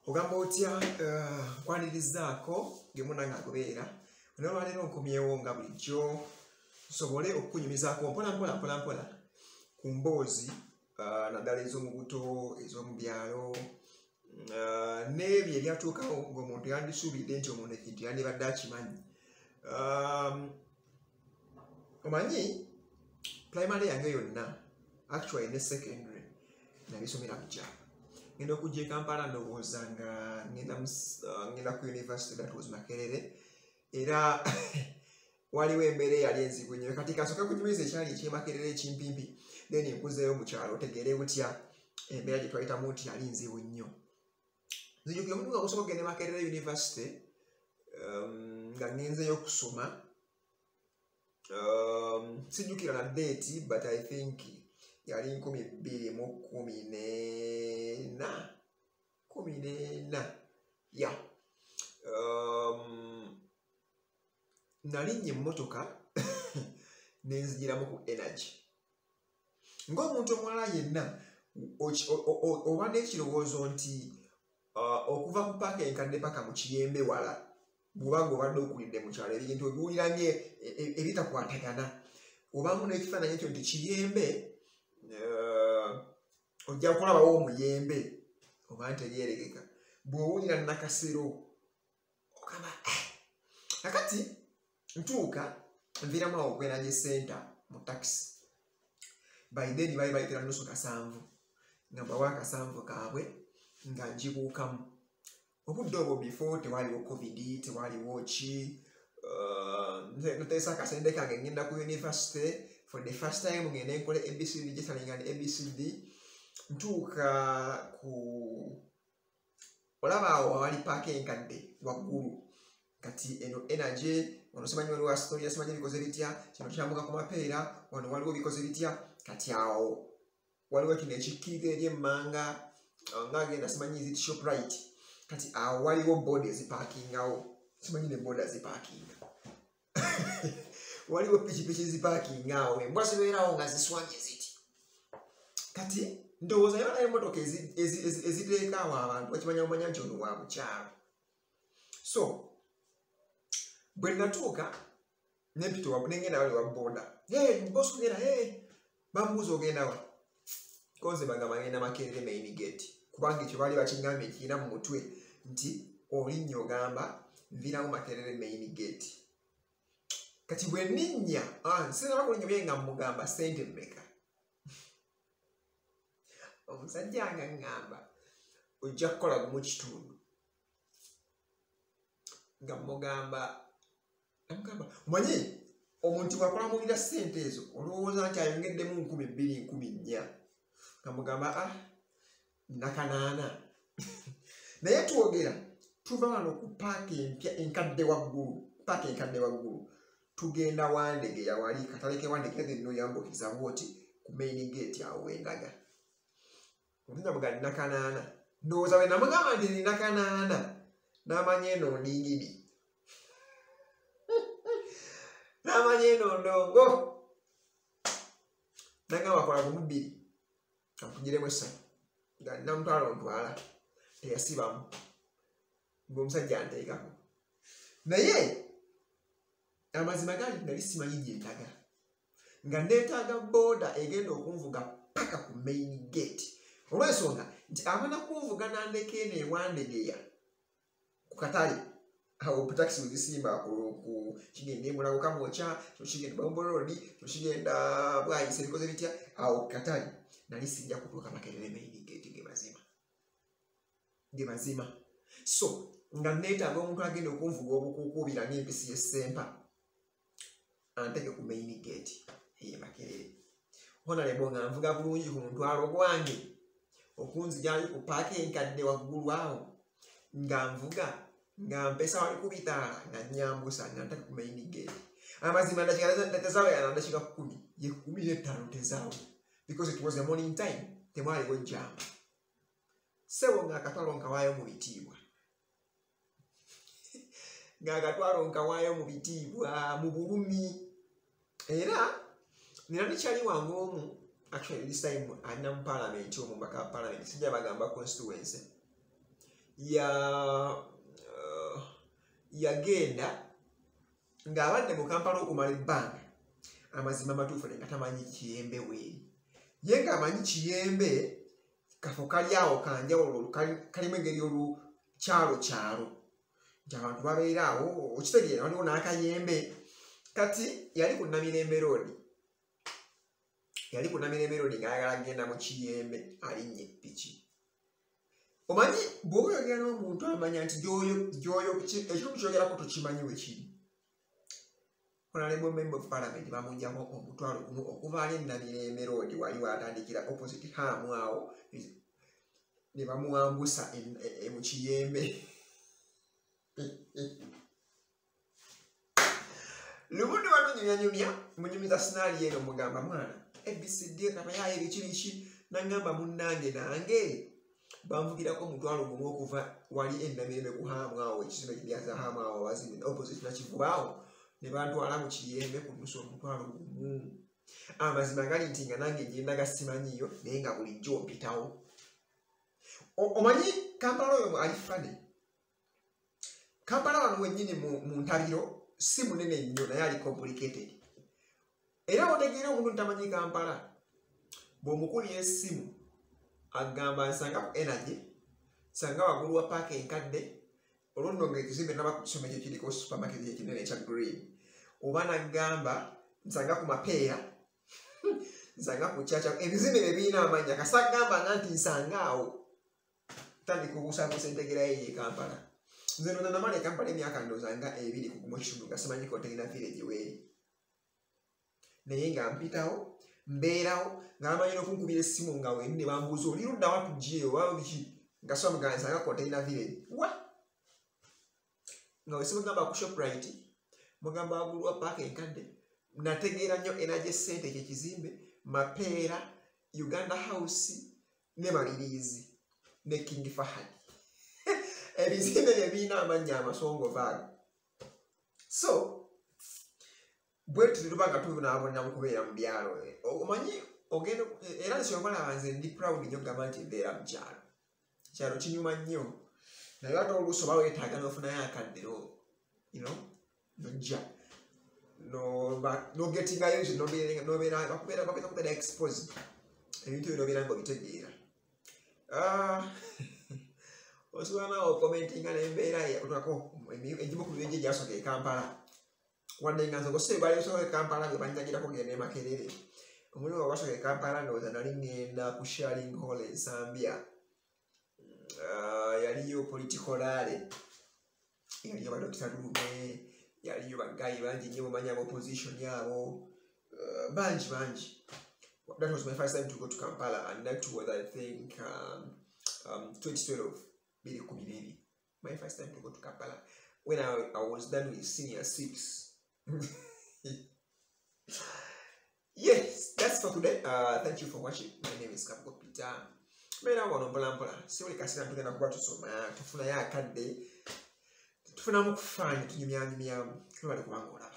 Ogamba otya nkwanirizaako ngemuna agoberera n'olwaleero nkomyewo nga bulijjo nsobole okukunyumizaako mpola mpola mpola mpola ku mboozi naddala ez'omu buto, ez'omu byalo n'ebyo ebyatuukawo ng'omuntu yandisuubidde nti omuntu ekintu yandibadde akimanyi. Omanyi primary yange yonna actually ne secondary nabisomera mu kyalo. Ngenda okujja e Kampala ndowooza nga ngenda ku university, that was Makerere, era waliwo embeera eyali enzibu nnyo. Kati kasooka kunyumiza ekyali eky'e Makerere ekimpimpi, then nkuzeeyo mu kyalo otegeere butya embeera gye twayitamu nti yali nzibu nnyo. Nzijukira omuntu nga gusooka okugenda e Makerere University nga ngenzeyo okusoma, sijjukira na date but I think yali 2014 14 ya nalinnya emmotoka nenzigiramu ku Energy. Ng'omuntu omulala yenna oba n'ekirowoozo nti okuva ku paaka enkadde paka mu Kiyembe wala, bw'oba ng'obadde okulidde mu kyalo ebintu obiwulira ebitakwatagana, obamu n'ekifaananyi ekyo nti Kiyembe ojja kulabawo omuyembe oba ntegeerekeka. Bw'owulira Nakasero ogamba kakati ntuuka nviiramu awo ku Energy Center mu takisi. By then baali bayitira nusu kasanvu, nga mbawa akasanvu kaabwe nga ngibuukamu. Obudde obwo before tewaliwo COVID, tewaliwo ki, nteesa akasente kange ngenda ku university for the first time, ngende nkole ABCD, registering and ABCD. Ntuuka ku olaba awo awali paaka enkadde waggulu, kati eno Energy wano simanyi waliwo Astoria, simanyi bikoze bitya, kino kyambuka ku mapeera, wano waliwo bikoze bitya. Kati awo waliwo kino ekikkirira eri emmanga ng'agenda simanyi ziti Shoprite. Kati awo waliwo boda ezipaakingawo, simanyi ne boda zipaakinga waliwo pikipiki zipaakinga awo, embwa zibeerawo nga ziswanye ziti. Kati ndowooza yona emmotoka eziteeka awo abantu bakimanya bumanya nti ono wa mukyalo. So bwe natuuka nempita nengenda wali wa boda, bosi ogenda, bambuuza ogenda wa, konze bagamba ngenda Makerere main gate, kubanga ekyo baali bakingambye ekirina mu mutwe nti olinnya ogamba nviiramu Makerere main gate. Kati bwe nninnya sinaba kulinnya bye nga mmugamba ssente mmeka, omusajja nga ŋŋamba ojja kukola gumu kitundu, nga mmugamba namugamba omanyi omuntu bw'akolamulira ssente ezo olowooza nti ayongeddemu 2000 1400, nga mugamba nakanaana. Naye twogera tuva wano ku paaka empya enkadde waggulu, paaka enkadde waggulu tugenda Wandegeya, wali katale ke Wandegeya, then noyambukiza bw'oti ku main gate awo wendaga. Omusajja mugamba nakanaana, ndowooza bwe namugamba nti nakanaana n'amanya eno ndingidi, n'amanya eno ndongo, nagamba kola gumu bbiri ampugiremu essatu, nga namutwala ntwala teyasibamu, ng'omusajja anteekako. Naye amazima gali nali simanyi gye ndaga, nga neetaaga boda egenda okunvuga paka ku main gate, olw'ensonga nti amala kunvuga nandeka eno e Wandegeya ku katale awo takisi we zisimba ku kigenda e Mulago Kamwokya, kino kigenda Bombo Road, kino kigenda Bwayise, ebikoze bitya awo ku katale, nali sijja kutuuka Makerere main gate. Ge mazima, ge mazima. So nga neetaaga omuntu agenda okunvuga obukuukuubira ng'empisi y'essempa anteke ku main gate ey'e Makerere. Honorable nga nvuga bulungi ku mutwalo gwange okunzijayo ku paaka enkadde waggulu awo, nga nvuga nga mpesa wali ku bitaala, nga nnyambusa nga ntaka ku main gate. Amazima tezaawe dakiika 10 ye 15 tezaawe, because it was a morning time, temwaliwo jjamba. Ssebo ng'akatwalo nkawaayo mu bitiibwa, ng'akatwalo nkawaayo mu bitiibwa mu bulumi. Era nina nekyali wange omu, actually this time alina mu parliament, omubaka wa parliament, sijja bagamba constituency, ya yagenda ng'abadde mu Kampala okumala ebbanga, amazima amatuufu nga tamanyi Kiyembe weeri. Ye ng'amanyi Kiyembe kafo kali awo kanjawulo, kalimu engeri olukyalo kyalo nti abantu babeera awo, okitegeera, waliwo n'akayembe. Kati yali ku Namirembe Road, yali ku Namirembe Road ng'ayagala kugenda mu Kiyembe alinnya eppiki. Omanyi bw'oba oyogera n'omuntu amanya nti gy'oyo ekintu kyogerako tokimanyi we kiri. Honorable Member of Parliament bamuggyako 10,000 okuva ali e Namirembe Road wali watandikira opposite Hamu awo, ne bamuwambusa mu Kiyembe. Lumu ne batunyumyanyumya, munyumiza scenario eno, mugamba mwana ABCD kabayaye biki biki, nangamba munnange nange banvugirako 10,000 okuva wali e Namirembe ku Hamu awo, ekizimbe kibyaza Hamu awo wazimbe opposite Nakivubo awo, ne bantwala mu Kiyembe ku nusu 10,000. Amazima gali nti nga nange gyendaga simanyiyo, naye nga bulijjo mpitawo. Omanyi Kampala oyo ali funny. Kampala wano wennyini mu ntabiro si munene nnyo, naye ali complicated. Era otegeera omuntu ntamanyi Kampala, bw'omukulira essimu agamba nsanga ku Energy, nsanga waggulu wa paaka enkadde, olwo nno ng'ekizimbe naba ku kisomero ekiriko supermarket ekinene ekya green, oba n'agamba nsanga ku Mapeera, nsanga ku Kyakya, ebizimbe bye birina amannya. Kasa agamba nga nti nsanga awo, tandika okubuusabuusa entegeera ye ye Kampala. Nze nno namala e Kampala emyaka ndowooza nga 2 ku gumu ekitundu nga simanyi Container Village weeri, naye nga mpitawo mbeerawo, nga bamanyi n'okunkubira essimu nga wendi ne bambuuza oli ludda wa tujje oba biki, nga so mugamba nsanga Container Village wa, nga wesimugamba ku Shoprite, mugamba waggulu wa paaka enkadde. Nategeera nnyo Energy Center ekyo ekizimbe, Mapeera, Uganda House ne Malirizi ne King Fahad. Ebizimbe bye birina amannya amasongovu ago. So bwe tuba nga tubonaabona mu kubeera mu byalo, omanyi ogenda era nsobola nze ndi proud nnyo okugamba nti mbeera mu kyalo. Kyalo kinyuma nnyo, naye ate oluusi oba weetaaga n'ofunayo akadde, you know, nojja n'ogetingayo nti nobeera bakubeera exposed ebintu ebyo nobeera ng'obitegeera. Osobola naawe okomentinga n'embeera otwako egimu ku mibenje egyasooka e Kampala. Wadde nga nze obuseera bwali busooka e Kampala nga banjagirako kugenda e Makerere. Omulundi ogwasooka e Kampala ndowooza nali ŋŋenda ku Sharing Hall e Nsambya. Yaliyo political rally, yaliyo ba Dr. Lume, yaliyo bagayi bangi nnyo mumanyi aba opposition abo, bangi bangi. That was my first time to go to Kampala, and that was, I think, 2012, 2012. My first time to go to Kampala when I was done with senior 6. Yes, that's for today. Thank you for watching. My name is Kabugo Peter. Mbeera wano mpola mpola, si buli kaseera tugenda kuba tusoma, tufunayo akadde, tufunamu kufaanyi, tunyumyanyumyamu, twebale kubanga olaba.